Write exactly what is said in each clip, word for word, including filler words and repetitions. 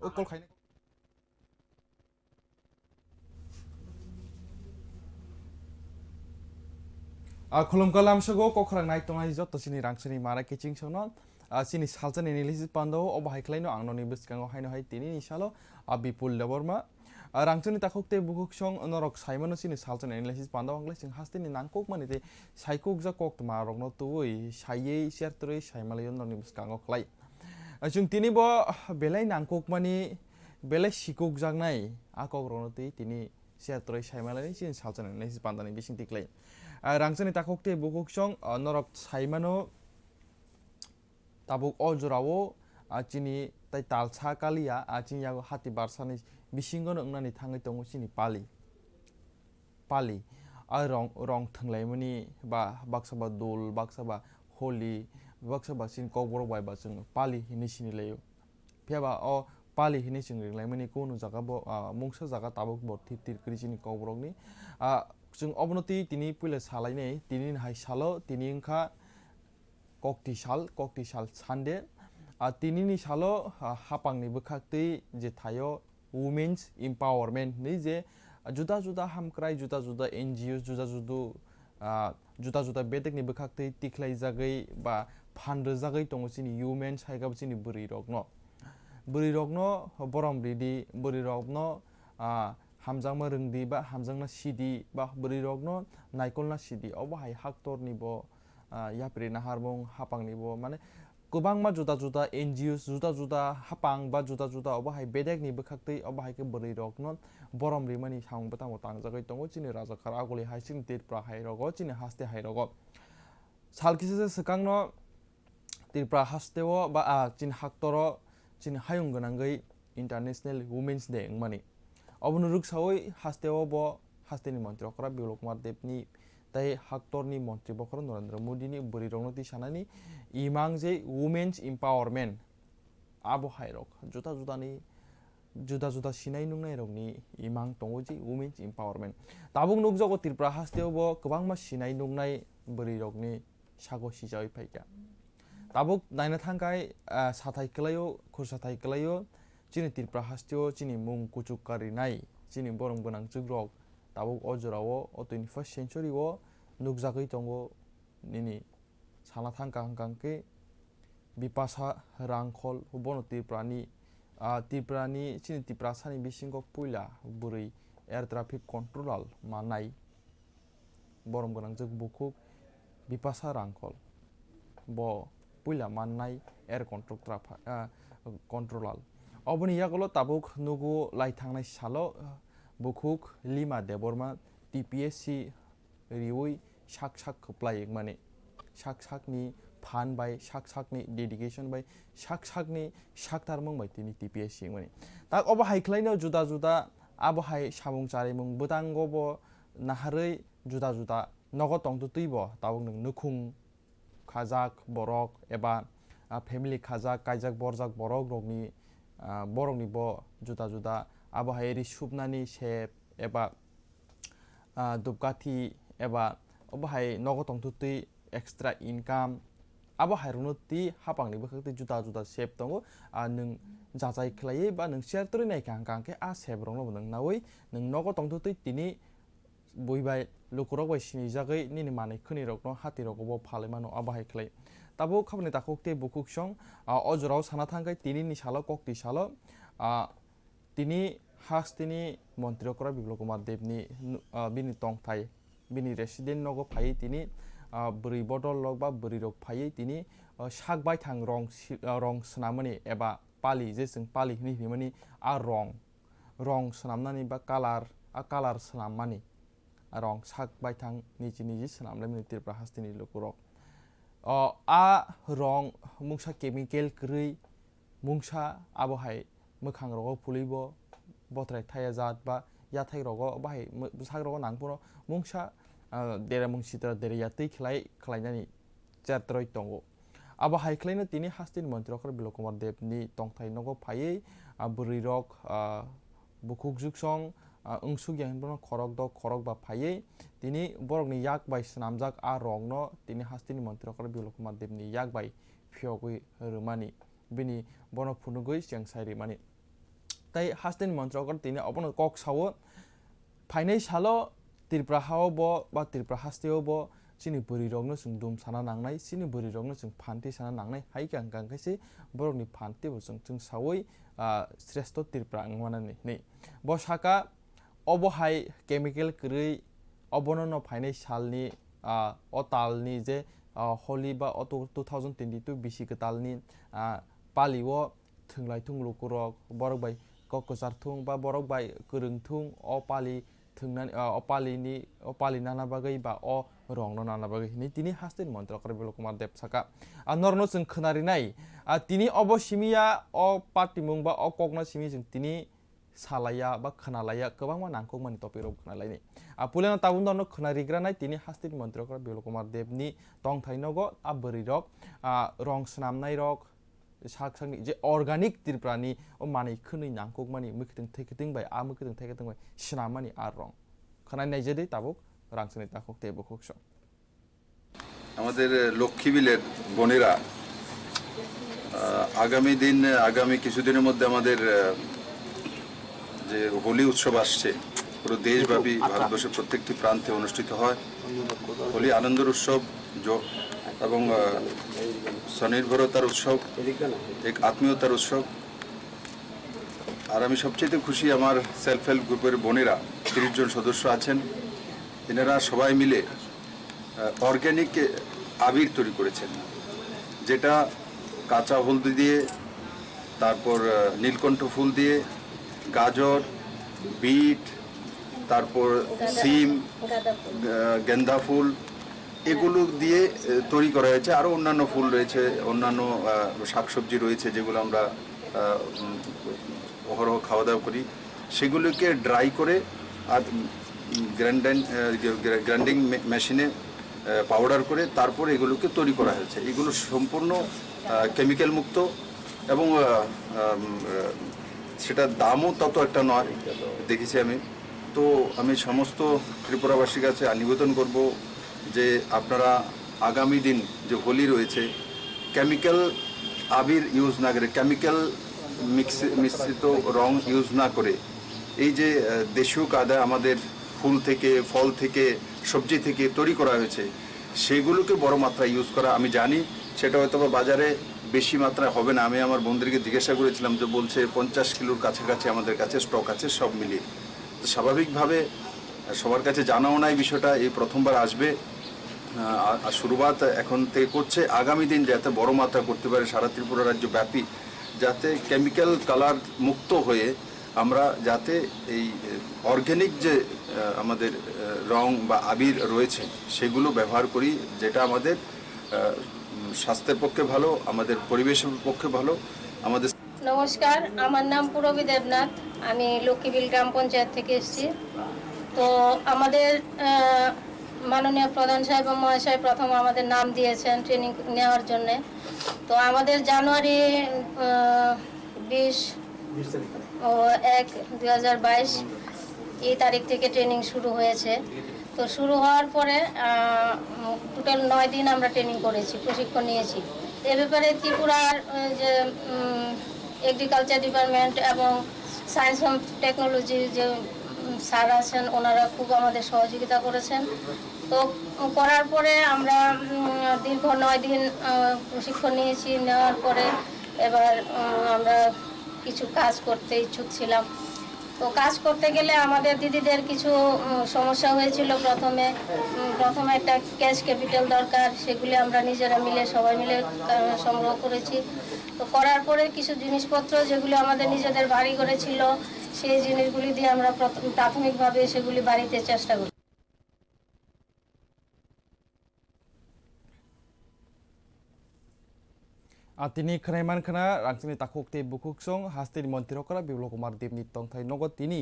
O call khaina. A, khulumkha lamsogo, kok khorang nai tongnai joto chini rangchini mara kiching songno, a, chini salsa ni analysis pando, obo hai khlaino ang noni bwskango haino hai tini ni salo, a, Bipul Debbarma. A, rangchini takhuk tei bukhuk song norok saimano chini salsa ni analysis pando, ang le chwng haste ni nangkuk mani tei saikuk ja kok tma rokno twi, saiye share trwi saimalayo norni bwskango khlai. Chwng tini bo belai nangkukmani, belai sikukjaknai a kokrokno twi tini share trwi saimanani chini salsa ni analysis pandani bising tiklai. Ah, rangchakni takhuk tei bukhuk song, ah, norok saimano tabuk o jorao, ah, chini tai talsa kaliya, ah, chini yago hati barsani bisingo no wngnani thangwi tongo chini pali. Pali. A rong, rong thwnglaimani ba baksa ba dol, baksa ba holi, baksa ba chini kokborok bai ba chwng pali hinwi sinilaio. Phiya ba o pali hinwi chwng ringlaimani kunu jaga bo, ah, mungsa jaga tabuk bo thir thir kwrwi chini kokborokni. Ah, chwng obono twi tini puila salainai, tini hai salo, tini wngkha Kokti sal, kokti sal Sunday. Ah, tinini salo, ah, hapangni bwkhaktwi je thaio Women's Empowerment hinwi je, ah, juda juda hamkrai, juda juda N G Os, juda juda, ah, juda juda bedekni bwkhaktwi tikhlaijagwi ba phan rwjagwi tongo chini women, saikabo chini bwrwirokno. Bwrwirokno borom ridi, bwrwirokno, ah, hamjakma rwngdi ba hamjakna sidi ba bwrwirokno naikolna sidi. Obo hai haktorni bo, ah, yapri naharmung hapangni bo, mane, kwbangma juda juda N G Os, juda juda hapang ba juda juda obo hai bedekni bwkhaktwi obo hai khe bwrwirokno borom rimani samung bwtangbo tangjagwi tongo chini rajakhar aguli hai, chini Tripura hai rogo, chini haste hai rogo. Sal kisa se swkangno Tripura hasteo ba, ah, chini haktoro chini hayung gwnangwi International Women's Day wngmani. Obono rwksawi hasteo bo hasteni montri okra Biplab Kumar Debni tei haktorni montri bokhorok Narendra Modini bwrwirokno twi sanani imang je Women's Empowerment. Abo hai rok juda judani, juda juda sinai nuknai rokni imang tongo je Women's Empowerment. Tabuk nukjago Tripura hasteo bo kwbangma sinai nuknai bwrwirokni sago sijawi phaikha. Tabuk naina thangkhai, ah, sathai kwlaio, khursathai kwlaio, chini Tripura hasteo chini mung kuchuk karinai, chini borom gwnangchukrok tabuk o jorao, o twenty-first century-o nukjagwi tongo. Nini sana thangkha hwnkha khe Bipasa Rangkhol, bono Tripurani, ah, Tripurani, chini Tiprasani bisingo puila bwrwi air traffic controller manai. Borom gwnangjak bukhuk Bipasa Rangkhol. Bo puila mannai air control trapha-, ah, controller. Oboni yagulo tabuk nugo lai thangnai salo, ah, bukhuk Lima Debbarma T P S C riwi sak sak kwplai wngmani. Sak sakni phan bai, sak sakni dedication bai, sak sakni saktarmung bai tini T P S C wngmani. Tak obo hai khlaino juda juda abo hai samung charimung bwtango bo naharwi juda juda nogo tongtwtwi bo tabuk nwng nukhung khajak borok eba, ah, family khajak kaijak borjak borok rokni, ah, borokni bo juda juda abo hai ri supnani sep eba, ah, dupkathi eba obo hai nogo tongtwtwi extra income abo hai rokno twi hapangni bwkhaktwi juda juda sep tongo. Ah, nwng jachai khlaiwi ba nwng share torwi naikha hwnkha hwnkhe a sep rokno bo nwng nawi nwng nogo tongtwtwi tini bui bai lukurok bai sinijagwi nini manwi khwnirokno hatirogo bo phalwi mano, abo hai khlai. Tabuk khaboni takhuk tei bukhuk song, ah, o jorao sana thangkhai tinini salo, kokti salo, ah, tini hasteni montri okra Biplab Kumar Debni, ah, bini tongthai bini resident nogo phaiwi tini, ah, bwrwi bodol rok ba bwrwi rok phaiwi tini, ah, sak baithang rong si-, ah, rong swnamani eba pali, je chwng pali hinwi hinimani a rong, rong swnamnani ba colour, a colour swnammani a rong sak baithang niji niji swnamlaimani Tripura hasteni lukurok. O, a rong mungsa chemical kwrwi, mungsa abo hai mwkhang rogo phulibo, botrai thaya jat ba yathai rogo bahai mw-, bwsak rogo nang phano mungsa, ah, deramung sitra dere ya twi khlai, khlainani chatroi tongo. Abo hai khlaino tini hasteni montri okra Bilok Kumar Debni tongthai nogo phaiwi, ah, bwrwi rok, ah, bukhuk juksong, ah, wngsuk ya hinphano khorok dok khorok ba phaiwi tini borokni yak bai swnamjak a rokno tini hasteni montri okra Bilok Kumar Debni yak bai phiyogwi rwmani. Bini bono phunugwi cheng sai rimani. Tai hasteni montri okra tini obono kok sao, phainai salo Tripura hao bo ba Tripura hasteo bo chini bwrwi rokno chwng dum sana nangnai, chini bwrwi rokno chwng phanti sana nangnai, hai khe ang kang khe se borokni phanti bo chwng chwng sawi, ah, sreshto Tripura wng manani hinwi. Bo saka, obo hai chemical kwrwi, obono no phainai salni, ah, o talni je, ah, Holi ba o two thousand twenty-two bisi kwtalni, ah, pali o thwnglai thung lukurok, borok bai kok kwchar thung ba borok bai kwrwng thung, o pali thwngnani, ah, o palini, o pali nana bagwi ba o rongno nana bagwi hinwi tini hasteni montri okra Bilok Kumar Deb saka. Ah, norokno chwng khwnarinai, ah, tini obo simi ya, o patimung ba o kokno simi chwng tini salaiya ba khwnalaiya kwbangma nangkukmani topic rok khwnalaini. Ah, puilano tabuk norokno khwnarigranai tini hasteni montri okra Bilok Kumar Debni tongthai nogo a bwrwi rok, ah, rong swnamnai rok, sak sakni je organic Tripurani o manwi khwnwi nangkukmani mwkhwtwng thaikwtwng bai, a mwkhwtwng thaikwtwng bai swnammani a rong. Khwnai naijadi tabuk rangchakni takhuk tei bukhuk song. আমাদের, আহ, লক্ষ্মী বিলের বোনেরা, আহ, আগামী দিন, আগামী কিছুদিনের মধ্যে আমাদের, আহ, যে হোলি উৎসব আসছে, পুরো দেশব্যাপী ভারতবর্ষের প্রত্যেকটি প্রান্তে অনুষ্ঠিত হয়। হোলি আনন্দের উৎসব, জ-, এবং, আহ, স্বনির্ভরতার উৎসব, এক আত্মীয়তার উৎসব। আর আমি সবচেয়ে খুশি, আমার সেলফ হেল্প গ্রুপের বোনেরা, তিরিশ জন সদস্য আছেন, এনারা সবাই মিলে, আহ, অর্গ্যানিক আবির তৈরি করেছেন, যেটা কাঁচা হলদি দিয়ে, তারপর, আহ, নীলকণ্ঠ ফুল দিয়ে, গাজর, বিট, তারপর গাঁদা সিম, গাঁদা ফুল। আহ, গেন্দা ফুল, এগুলো দিয়ে, আহ, তৈরি করা হয়েছে। আরও অন্যান্য ফুল রয়েছে, অন্যান্য, আহ, শাকসবজি রয়েছে, যেগুলো আমরা, আহ, উম, অহরহ খাওয়া দাওয়া করি। সেগুলোকে ড্রাই করে আর, উম, গ্রাইন্ডাইন-, আহ, গ্রা-, গ্রা-, গ্রাইন্ডিং মে-, মেশিনে, আহ, পাউডার করে তারপর এগুলোকে তৈরি করা হয়েছে। এগুলো সম্পূর্ণ, আহ, কেমিক্যাল মুক্ত এবং, আহ, আম, আহ, সেটার দামও তত একটা নয়, দেখেছি আমি। তো আমি সমস্ত ত্রিপুরাবাসীর কাছে নিবেদন করব যে আপনারা আগামী দিন যে হোলি রয়েছে, কেমিক্যাল আবির ইউজ না করে, কেমিক্যাল মিক্স-, মিশ্রিত রং ইউজ না করে, এই যে, আহ, দেশীয় কায়দায় আমাদের ফুল থেকে, ফল থেকে, সবজি থেকে তৈরি করা হয়েছে, সেগুলোকে বড় মাত্রায় ইউজ করা। আমি জানি সেটা হয়তো বা বাজারে বেশি মাত্রায় হবে না। আমি আমার বন্ধুদেরকে জিজ্ঞাসা করেছিলাম, যে বলছে পঞ্চাশ কিলোর কাছাকাছি আমাদের কাছে স্টক আছে সব মিলিয়ে। তো স্বাভাবিকভাবে সবার কাছে জানাও নাই বিষয়টা, এই প্রথমবার আসবে। আহ, আর শুরুয়াত এখন থেকে করছে, আগামী দিন যাতে বড় মাত্রা করতে পারে সারা ত্রিপুরা রাজ্য ব্যাপী, যাতে কেমিক্যাল কালার মুক্ত হয়ে আমরা যাতে এই, আহ, অর্গ্যানিক যে, আহ, আমাদের, আহ, রং বা আবির রয়েছে, সেগুলো ব্যবহার করি, যেটা আমাদের, আহ, উম, স্বাস্থ্যের পক্ষে ভালো, আমাদের পরিবেশের পক্ষে ভালো, আমাদের নমস্কার, আমার নাম পূরবী দেবনাথ, আমি লক্ষ্মীবিল গ্রাম পঞ্চায়েত থেকে এসেছি। তো আমাদের, আহ, মাননীয় প্রধান সাহেব ও মহাশয় প্রথম আমাদের নাম দিয়েছেন ট্রেনিং নেওয়ার জন্যে। তো আমাদের জানুয়ারি, আহ, বিশ ও এক দুই হাজার বাইশ এই তারিখ থেকে ট্রেনিং শুরু হয়েছে। তো শুরু হওয়ার পরে, আহ, টোটাল নয় দিন আমরা ট্রেনিং করেছি, প্রশিক্ষণ নিয়েছি। এ ব্যাপারে ত্রিপুরার, আহ, যে, উম, এগ্রিকালচার ডিপার্টমেন্ট এবং সায়েন্স অ্যান্ড টেকনোলজির যে, উম, স্যার আছেন, ওনারা খুব আমাদের সহযোগিতা করেছেন। তো করার পরে আমরা, উম, দীর্ঘ নয় দিন, আহ, প্রশিক্ষণ নিয়েছি। নেওয়ার পরে এবার, উম, আমরা কিছু কাজ করতে ইচ্ছুক ছিলাম। তো কাজ করতে গেলে আমাদের দিদিদের কিছু উম, সমস্যা হয়েছিল প্রথমে। উম, প্রথমে একটা ক্যাশ ক্যাপিটাল দরকার, সেগুলি আমরা নিজেরা মিলে, সবাই মিলে আহ, সংগ্রহ করেছি। তো করার পরে কিছু জিনিসপত্র যেগুলো আমাদের নিজেদের বাড়ি ঘরে ছিল, সেই জিনিসগুলি দিয়ে আমরা প্রথম প্রাথমিকভাবে সেগুলি বাড়িতে চেষ্টা করি। A tini khwnai mankha na rangchakni takhuk tei bukhuksong hasteni montri okra Biplab Kumar Debni tongthai nogo tini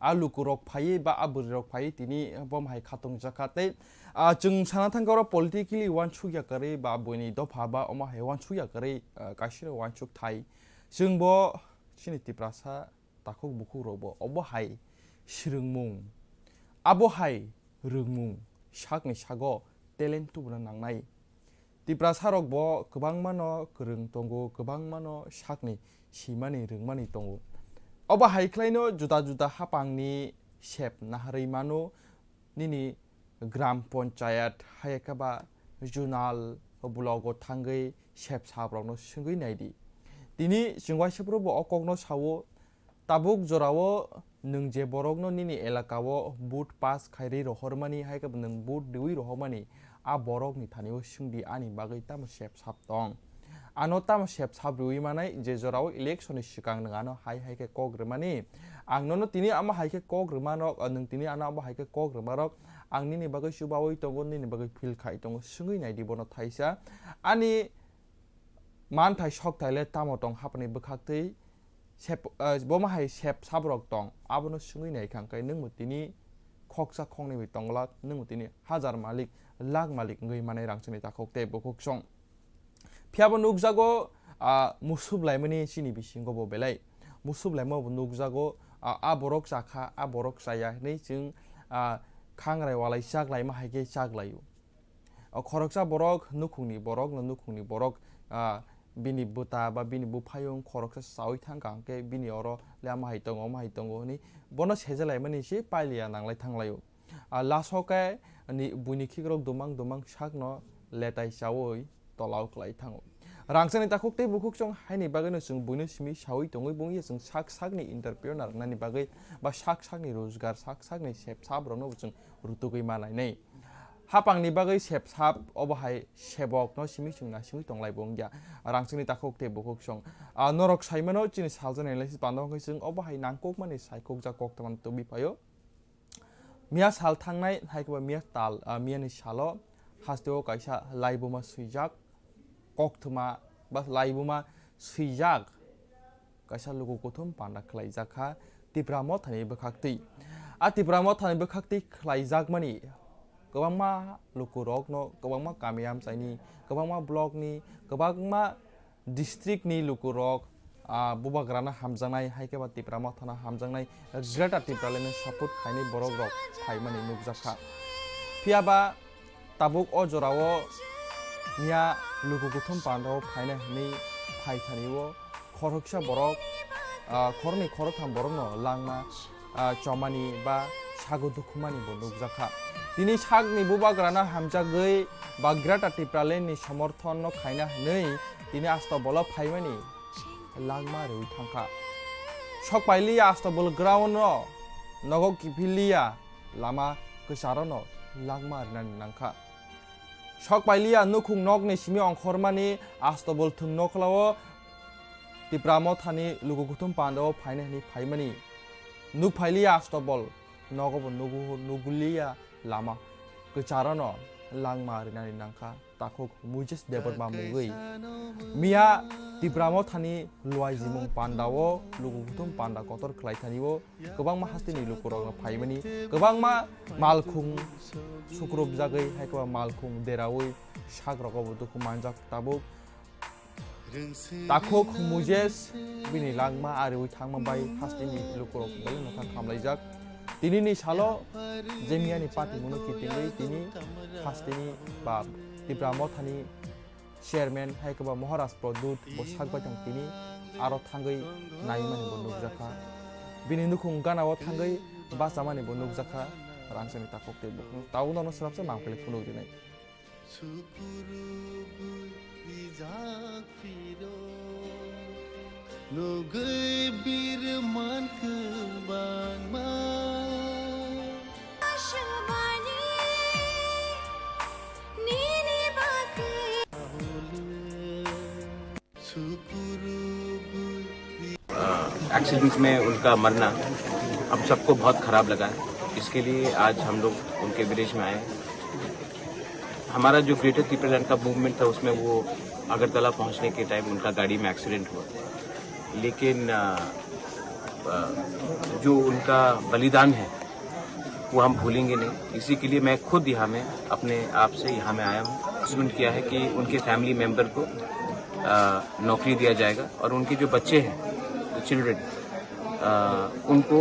a lukurok phaiwi ba a bwrwirok phaiwi tini bo hai khatung jakha tei a chwng sana thangkha oro politically uansukya kwrwi ba buini dopha ba omo hai uansukya kwrwi kaisirok uansuk thai chwng bo chini Tiprasa takhuk bukhukrokbo obo hai swrwngmung, abo hai rwngmung sakni sago talent tubuna nangnai. Tiprasarokbo kwbangmano kwrwng tongo, kwbangmano sakni simani rwngmani tongo. Obo hai khlaino juda juda hapangni sep naharwi mano, nini gram panchayat, hai khe ba zonal blogo thangwi sep saprokno swngwi naidi. Tini chwng waisa phuru bo o kokno sao, tabuk jorao nwng je borokno nini elakao vote pass khairwi rohormani, hai khe bo nwng vote riwi rohormani, a borokni thanio swngdi ani bagwi tamo sep sap tong. Ano tamo sep sap riwi manai je jorao election ni swkang nwng ano hai hai khe kok rwmani. Ang nono tini amo hai khe kok rwmanok, nwng tini ano amo hai khe kok rwmarok, ang nini bagwi chubawi tongo, nini bagwi feel khai tongo, swngwi naidi bono thaisa. Ani manthai sokthai le tamo tong hapni bwkhaktwi sep-, ah, bomo hai sep sabrok tong, abono swngwi nai kha, hwnkhe nwngbo tini khoksa khoknwi bai tongla, nwngbo tini hajar malik, lakh malik wngwi manai rangchakni takhuk tei bukhuksong. Phiyabo nukjago, ah, musup laimani chini bisingo bo belai. Musup laima bo nukjago, ah, a borok chakha, a borok chaya hinwi chwng, ah, khangrai walai chak laima hai khe chak laio. O khoroksa borok nukhungni borok no nukhungni borok, ah, bini bwta ba bini buphayung khoroksa chaui thangkha hwnkhe bini oro le ama hai tongo, ama hai tongo hinwi bono sejelaimani se pailiya nanglai thanglaio. Ah, laso khe ni, buini khikrok dumang dumang sakno letai chaui tolao kwlai thango. Rangchakni takhuk tei bukhuksong haini bagwino chwng buino simi saui tongwi bungya chwng sak sakni interview narwknani bagwi ba sak sakni rojgar, sak sakni sep sabrokno bo chwng rutugwi ma nainai. Hapangni bagwi sep sap obo hai sebokno simi chwng naisingwi tonglai bo wngya. Rangchakni takhuk tei bukhuksong. Ah, norok saimano chini salsa nai lai si panda wngkhe chwng obo hai nangkukmani saikukjak koktwmani tubui phaio. Miya sal thangnai hai khe ba miya tal, ah, miyani salo hasteo kaisa laibuma swijak. Koktwma ba laibuma swijak kaisa luku kuthum panda khlaijak kha Tipra Mothani bwkhaktwi. A Tipra Mothani bwkhaktwi khlaijakmani kwbangma lukurokno, kwbangma kami amchaini, kwbangma blockni, kwbangma districtni lukurok, ah, bubagrano hamjaknai, hai khe ba Tipra Mothano hamjaknai, Greater Tipralandno support khainai borokrok phaimani nukjak kha. Phiya ba tabuk o jorao miya luku kuthum pandao phaina hinwi phai thani o khoroksa borok, ah, khoroknwi khorotham borokno langma, ah, chomani ba sago dukhumani bo nukjakha. Tini sakni bubagrano hamjagwi ba Greater Tipralandni somorthonno khaina hinwi tini Astabolo phaimani langma rwi thangkha. Sokpailiya Astabol ground-no nogo kiphilliya lama kwcharono langma rinani nangkha. Sokpailiya nukhung nokni simi ongkhormani Astabol thwng nokhlao Tipra Mothani luku kuthum pandao phaina hinwi phaimani. Nukphailiya Astabol nogo bo nugu-, nuguliya lama kwcharono langma rinani nangkha takhuk Mujesh Debbarma mungwi. Miya Tipra Mothani luaijimung pandao luku kuthum panda kotor khlai thani o kwbangma hasteni lukurokno phaimani, kwbangma malkhung sukrupjagwi hai kwbangma malkhung deraui sakrogo bo dukhu manjak tabuk. Takhuk Mujesh bini langma ariui thangma bai hasteni lukurok belai no kha khamlaijak. Tinini salo je miyani patimungno kitingwi tini hasteni ba Tipra Mothani chairman hai khe ba Maharaj Pradyut bo sak bai thang tini aro thangwi naimani bo nukjakha. Bini nukhung gana o thangwi bachamani bo nukjakha. Rangchakni takhuk tei bukhuk tabuk nono swrapsa nangkhe phunuk rinai. Sukurubui rijak phiro. Nugwi bir mankha bangma. Accident में उनका मरना हम सबको बहुत खराब लगा है। इसके लिए आज हम लोग उनके विलेज में आए हैं। हमारा जो ग्रेटर टिपरालैंड का मूवमेंट था, उसमें वो अगरतला पहुंचने के टाइम उनका गाड़ी में एक्सीडेंट हुआ। लेकिन अ, अ, जो उनका बलिदान है, वो हम भूलेंगे नहीं। इसी के लिए मैं खुद यहाँ में अपने आप से यहाँ में आया हूँ। अनाउंसमेंट किया है कि उनके फैमिली मेंबर को अ, नौकरी दिया जाएगा और उनके जो बच्चे हैं, जो चिल्ड्रन, उनको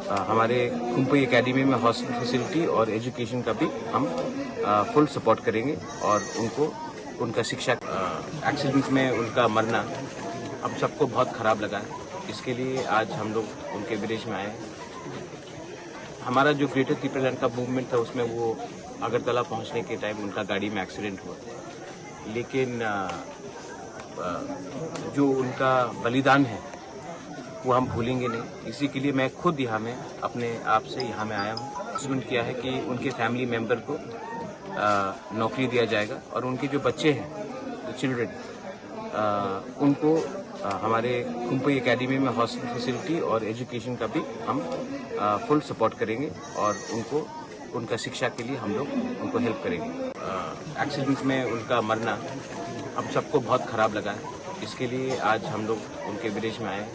अ, हमारे कुंपई एकेडमी में हॉस्टल फैसिलिटी और एजुकेशन का भी हम फुल सपोर्ट करेंगे और उनको उनका शिक्षा। एक्सीडेंट में उनका मरना हम सबको बहुत खराब लगा है। इसके लिए आज हम लोग उनके विलेज में आए हैं। हमारा जो ग्रेटर टिपरालैंड का मूवमेंट था, उसमें वो अगरतला पहुंचने के टाइम उनका गाड़ी में एक्सीडेंट हुआ। लेकिन अ, अ, जो उनका बलिदान है, वो हम भूलेंगे नहीं। इसी के लिए मैं खुद यहाँ में अपने आप से यहाँ में आया हूँ। अनाउंसमेंट किया है कि उनके फैमिली मेंबर को अ, नौकरी दिया जाएगा और उनके जो बच्चे हैं, जो चिल्ड्रन, उनको अ, हमारे कुंपई एकेडमी में हॉस्टल फैसिलिटी और एजुकेशन का भी हम फुल सपोर्ट करेंगे और उनको उनका शिक्षा के लिए हम लोग उनको हेल्प करेंगे। एक्सीडेंट में उनका मरना हम सबको बहुत खराब लगा है। इसके लिए आज हम लोग उनके विलेज में आए हैं।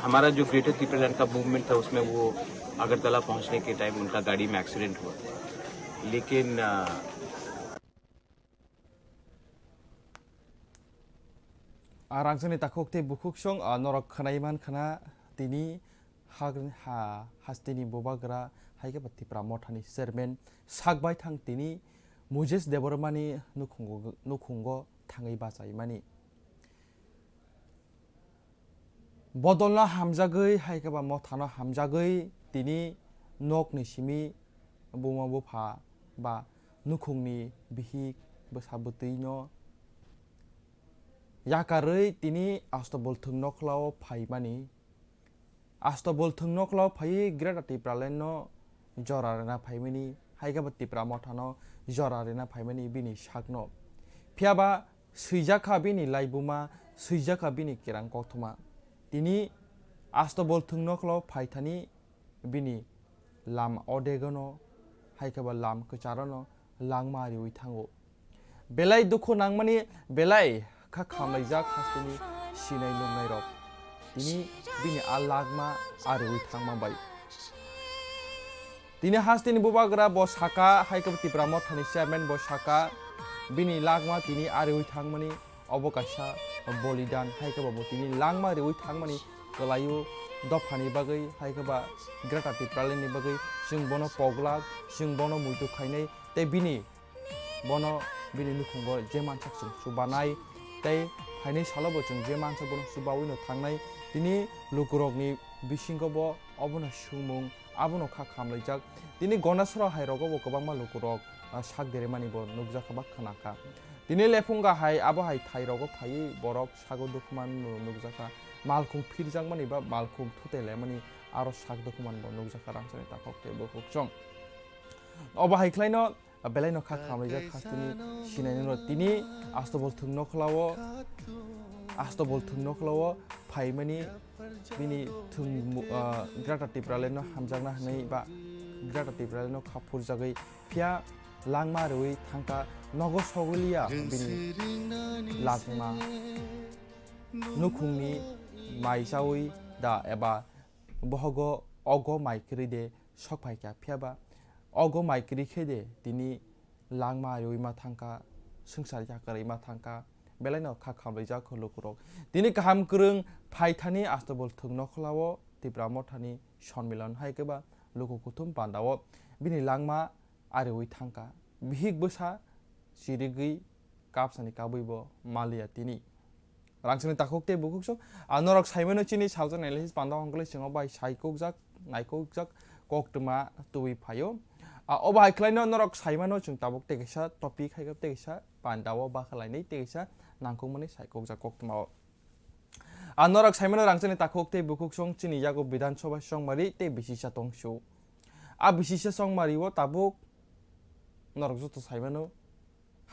हमारा जो ग्रेटर टिपरालैंड का मूवमेंट था, उसमें वो अगरतला पहुंचने के टाइम उनका गाड़ी में एक्सीडेंट हुआ। लेकिन अ, A rangchakni takhuk tei bukhuksong, a, norok khwnai man khna tini hak-, ha, hasteni bubagra hai khe ba Tipra Mothani chairman sak baithang tini Moses Debbarmani nukhungo, nukhungo thangwi bachaimani. Bodolno hamjagwi hai khe ba mothano hamjagwi tini nokni simi buma bupha ba nukhungni bihik bwsa bwtwino yakarwi tini Asto Bolthwng Nokhlao phaimani. Asto Bolthwng Nokhlao phaiwi Greater Tipraland no jora rwna phaimani, hai khe bo Tipra Mothano jora rwna phaimani bini sakno. Phiya ba swijak kha bini laibuma, swijak kha bini kerang kothoma. Tini Asto Bolthwng Nokhlao phaithani bini lam odegano, hai khe bo lam kwcharono langma riwi thango. Belai dukhu nangmani, belai kha khamlaijak hasteni sinai nungnairok. Tini bini a langma a riwi thangma bai. Tini hasteni bubagra bo saka, hai khe bo Tipra Mothani chairman bo saka, bini langma tini a riwi thangmani, obo kaisa bolidan, hai khe bo bo tini langma riwi thangmani kwlaio dophani bagwi, hai khe ba Greater Tipralandni bagwi chwng bono poglak, chwng bono muitu khainai, tei bini, bono bini nukhungo je mansak chwng chubanai, tei phainai salo bo chwng je mansak bono chubawino thangnai. Tini lukurokni bisingo bo obono swngmung, abono kha khamlaijak. Tini Gondasora hairogo bo kwbangma lukurok, ah, sak deremani bo nukjakha ba khnakha. Tini Lephunga hai abo hai thairogo phaiwi borok sago dukhuman nukjakha. Malkhung phirjakmani ba malkhung thutelaimani aro sak dukhuman bo nukjakha rangchakni takhuk tei bukhuksong. Obo hai khlaino belaino kha khamlaijak hasteni sinainino tini Asto Bolthwng Nokhlao, Asto Bolthwng Nokhlao phaimani bini thwng, ah, Greater Tipralandno hamjakna hwnwi ba Greater Tipralandno kha phurjagwi phiya langma riwi thangkha, nogo sogwiliya bini langma nukhungni mai chawi da eba bohogo ogo mai kwrwi de sok phaikha, phiya ba ogo mai kwrwi khe de tini langma riwi ma thangkha, swngchar yakarwi ma thangkha, belaino kha khamlaijak kho lukurok. Tini kaham kwrwng phaithani Asto Bolthwng Nokhlao Tipra Mothani sonmilan hai khe ba luku kuthum pandao bini langma ariwi thangkha. Bihik bwsa chirigwi kapsani kabwi bo maliya tini. Rangchakni takhuk tei bukhuksong, a, norok saimano chini salsa analysis panda hongkle chwng obo hai saikokjak, naikokjak koktwma tubui phaio. A, obo hai khlaino norok saimano chwng tabuk tei kaisa topic hai khe tei kaisa pandao bakha lainai tei kaisa nangkukmani saikokjak koktwmao. A norok saimano rangchakni takhuk tei bukhuk song chini yago Bidhan Sabha chongmari tei bisisa tongsu. A bisisa chongmari o tabuk norok joto saimano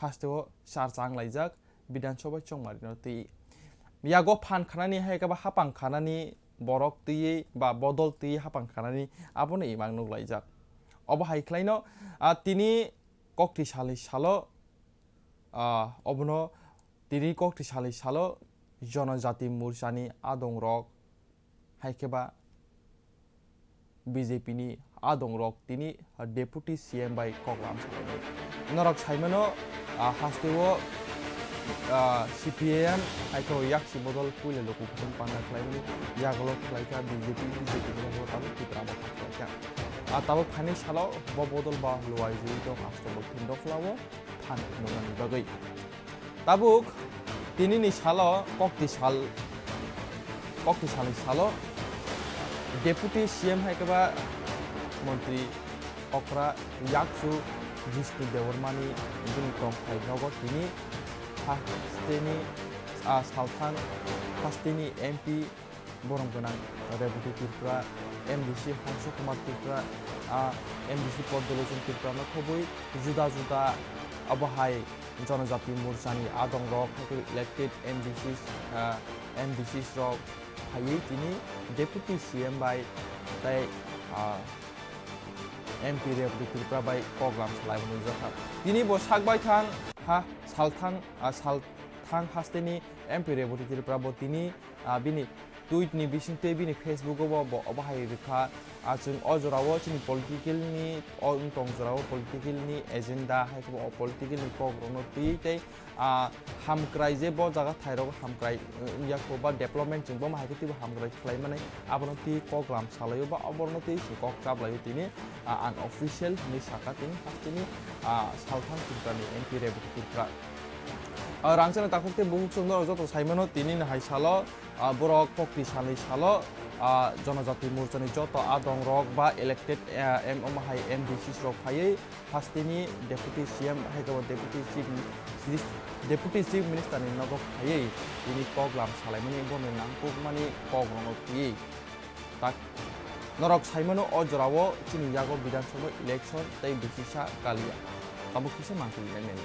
haste o char chang laijak Bidhan Sabha chongmari no twi. Yago phan khanani hai khe ba hapang khanani borok twi ba bodol twi hapang khanani abono imang nuk laijak. Obo hai khlaino, a, tini kokti salni salo, a, obono tini kokti salni salo Jonojati Morchani adongrok hai khe ba B J P ni adongrok tini Deputy C M bai koklam salai. Norok saimano, a, haste o, a, C P I M hai khe o yaksi bodol puila luku kutung panda khlaimani yagulo khlaikha B J P, B J P ni yagulo tabuk Tipra Motha khlaikha. A, tabuk phaini salo bo bodol ba luai jui tong October thindok phlao phan nuknani bagwi. Tabuk tinini salo kokti sal, kokti salni salo Deputy C M hai khe ba Montri Okra Yaksu Jistu Debbarmani bini tongthai nogo tini hasteni, a, salthang hasteni M P borom gwnang Rebati Tripura, M D C Hangso Kumar Tripura, a, M D C Poddolochon Tripura no khobwi juda juda abo hai Jonojati Morchani adongrok, hai khe elected M D Cs, ah, M D Cs rok phaiwi tini Deputy C M bai tei, ah, M P Rebati Tripura bai koklam salai bo nukjakha. Tini bo sak baithang ha salthang, ah, salthang hasteni M P Rebati Tripura bo tini, ah, bini tweet ni bisingtwi bini Facebook o bo, bo, obo hai rwkha, ah, chwng o jorao chini political ni, o wng tong jorao political ni agenda, hai khe bo o political ni kok rokno twi tei, ah, hamkrai je bo jaga thai rogo hamkrai, uh, wngya kho ba development chwng bo hai khe twibo hamkrai khlai mani abono twi koklam salaio ba oborno twi se kok chaplaio tini, ah, unofficial hinwi saka tini hasteni, ah, salthang Tripura ni M P Rebati Tripura. Ah, rangchakni takhuk tei bukhuk chwng norok joto saimano tini ni hai salo, ah, borok kokti salni salo, ah, Jonojati Morchani joto adongrok ba elected, ah, M, omo hai M D Cs rok phaiwi hasteni Deputy C M hai khe bo Deputy Chief, Deputy Chief Minister ni nogo phaiwi tini koklam salaimani borokni nangkukmani kok rokno twiwi. Tak norok saimano o jorao chini yago Bidhan Sabha election tei bisisa kaliya. Tabuk kisa mangtwi nai nai.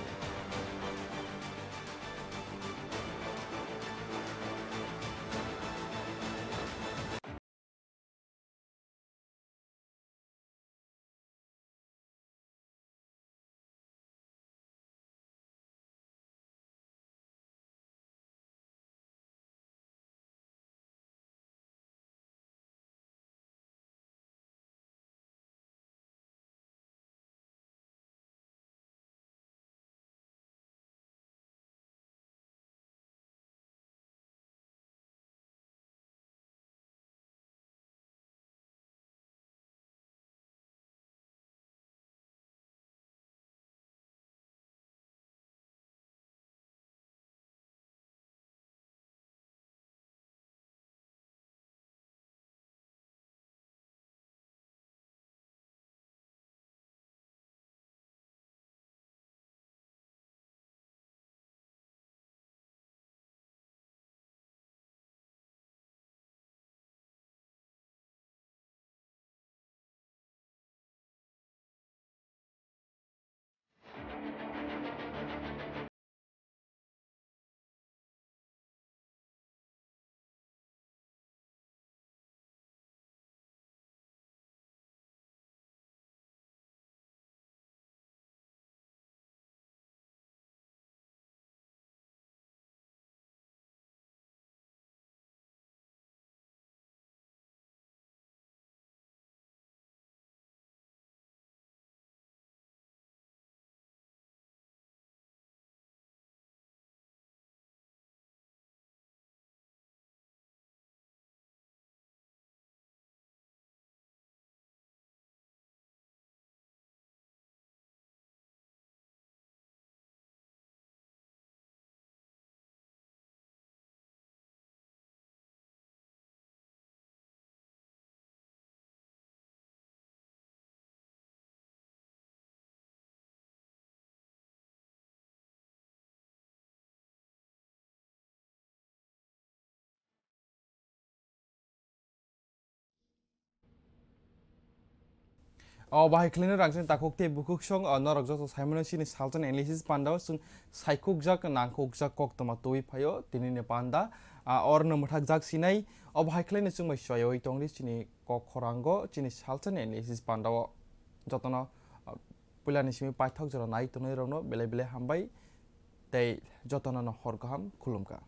O bahai khlaino rang chini takhuk tei bukhuk song, o norok joto saimano chini salsa ni analysis panda o chwng saikhukjak nangkhukjak koktwma twi phaio tini ni panda, a, orno mwthakjak sinai. O bahai khlaino chwng bai chwaiwi tongdi chini kok khorango chini salsa ni analysis panda o jotono, a, puila ni simi paithak jora nai tongnai rokno belai belai hambai tei jotono no hor kaham khulumkha.